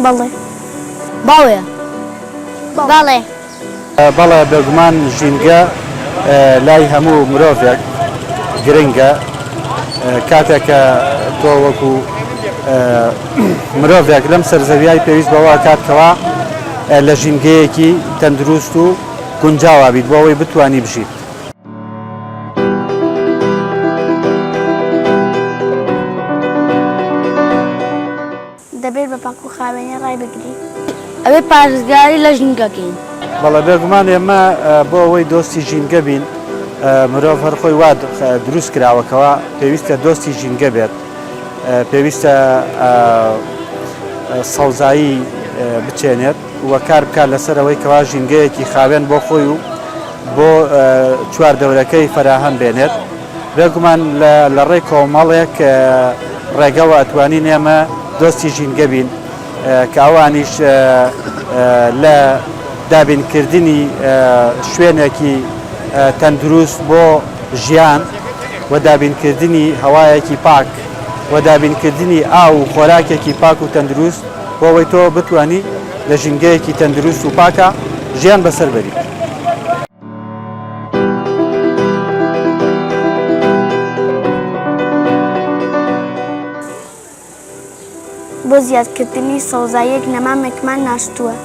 بەڵێ. بەڵێ. بەڵێ. بەڵێ بێگومان ژینگە لای هەموو مرۆڤێک گرنگە کاتێک کە تۆ وەکو مرۆڤێک لەم سەرزەویای پێویست بەوە کات کەوا لە ژینگەیەکی تەندروست و گونجاوا بیت بۆ ئەوەی بتانی بژیت. دەبێت بە پاک و خاوێنی ڕایبگرین. ئەبێ پارێزگاری لە ژینگە کەین. بەڵێ بێگومان ئێمە بۆ ئەوەی دۆستی ژینگە بین مرۆڤ هەر خۆی وا دروست کراوە کەوا پێویستە دۆستی ژینگە بێت پێویستە سەوزایی بچێنێت و کار بکات لەسەر ئەوەی کەوا ژینگەیەکی خاوێن بۆ خۆی و بۆ چواردەورەکەی فەراهەم بێنێت. بێگومان لە ڕێی کۆمەڵێک ڕێگەوە ئەتوانین ئێمە دۆستی ژینگە بین کە ئەوانیش لە دابینکردنی شوێنێکی تەندروست بۆ ژیان و دابینکردنی هەوایەکی پاک و دابینکردنی ئاو و خۆراکێکی پاک و تەندروست بۆ ئەوەی تۆ بتوانی لە ژینگەیەکی تەندروست و پاکا ژیان بەسەر بەریت. بۆ زیادکردنی سەوزاییەک نەمامێکمان ناشتووە.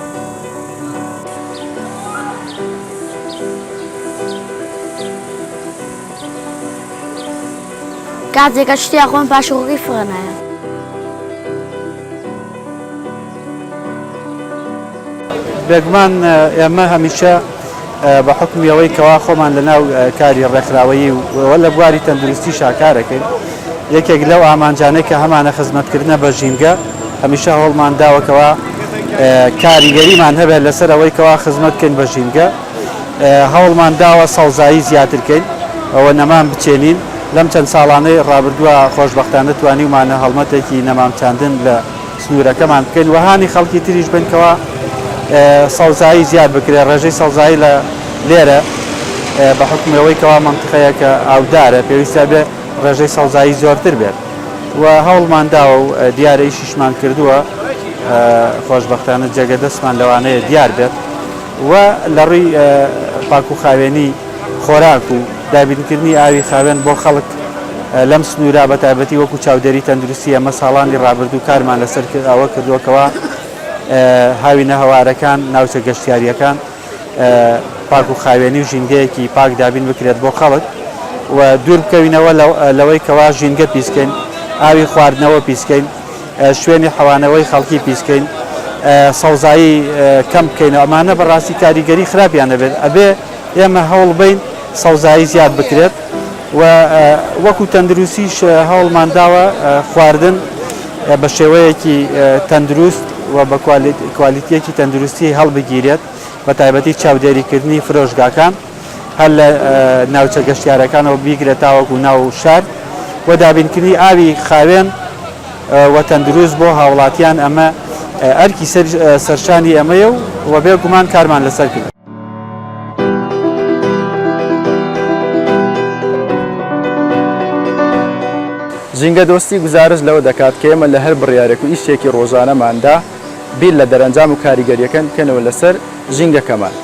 کاتێکە شتێ ئەخۆن پاشەکۆکەی فڕێ نایە. بێگومان ئێمە هەمیشە بە حوکمی ئەوەی کەوا خۆمان لە ناو کاری ڕێکخراوەیی و لە بواری تەندروستی شاکارەکەین یەکێک لەو ئامانجانەی کە هەمانە خزمەتکردنە بە ژینگە هەمیشە هەوڵمان داوە کەوا کاریگەریمان هەبێت لەسەر ئەوەی کەوا خزمەت بکەین بە ژینگە هەوڵمان داوە سەوزایی زیاتر کەین ئەوە نەمام بچێنین لەم چەند ساڵانەی ڕابردووە خۆشبەختانە توانیومانە هەڵمەتێکی نەمام چاندن لە سنوورەکەمان بکەین و هانی خەڵکی تریش بن کەوا سەوزایی زیاد بکرێت ڕێژەی سەوزایی لە لێرە بە حکومی ئەوەی کەوا مەنتقەیەکە ئاودارە پێویستە بێ ڕێژەی سەوزایی زۆرتر بێت و هەوڵمان داوە و دیارە ئیشیشمان کردووە خۆشبەختانە جێگە دەستمان لەوانەیە دیار بێت و لە ڕووی پاک و خاوێنی خۆراک و دابینکردنی ئاوی خاوێن بۆ خەڵک لەم سنوورە بە تایبەتی وەکو چاودێری تەندروستی ئێمە ساڵانی ڕابردوو کارمان لەسەر ئەوە کردووە کەوا هاوینەهەوارەکان ناوچە گەشتیارییەکان پاک و خاوێنی و ژینگەیەکی پاک دابین بکرێت بۆ خەڵک و دوور بکەوینەوە لەوەی کەوا ژینگە پیسکەین ئاوی خواردنەوە پیسکەین شوێنی حەوانەوەی خەڵکی پیسکەین سەوزایی کەم بکەینەوە ئەمانە بەڕاستی کاریگەری خراپیان دەبێت ئەبێ ئێمە هەوڵ بەین سەوزایی زیاد بکرێت و وەکو تەندروستیش هەوڵمان داوە خواردن بە شێوەیەکی تەندروست و بە کوالیتیەکی تەندروستی هەڵبگیرێت بە تایبەتی چاودێریکردنی فرۆشگاکان هەر لە ناوچە گەشتیارەکانەوە بیگرە تاوەکو ناو شار و دابینکردنی ئاوی خاوێن و تەندروست بۆ هاوڵاتیان ئەمە ئەرکی سەرشانی ئەمەیە و بێ گومان کارمان لەسەر کرد. ژینگەدۆستی گوزارشت لەوە دەکات کە ئێمە لە هەر بڕیارێک و ئیشێکی ڕۆژانەماندا بیر لە دەرەنجام و کاریگەرییەکان بکەینەوە لەسەر ژینگەکەمان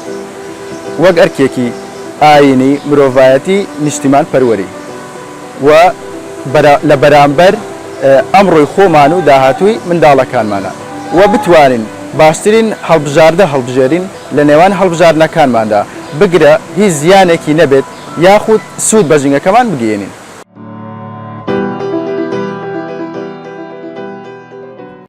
وەک ئەرکێکی ئایینی، مرۆڤایەتی، نیشتیمانپەروەری و لە بەرامبەر ئەمڕۆی خۆمان و داهاتووی منداڵەکانمانە و بتوانین باشترین هەڵبژاردە هەڵبژێرین لە نێوان هەڵبژاردنەکانماندا بگرە هیچ زیانێکی نەبێت یاخود سوود بە ژینگەکەمان بگەیەنین.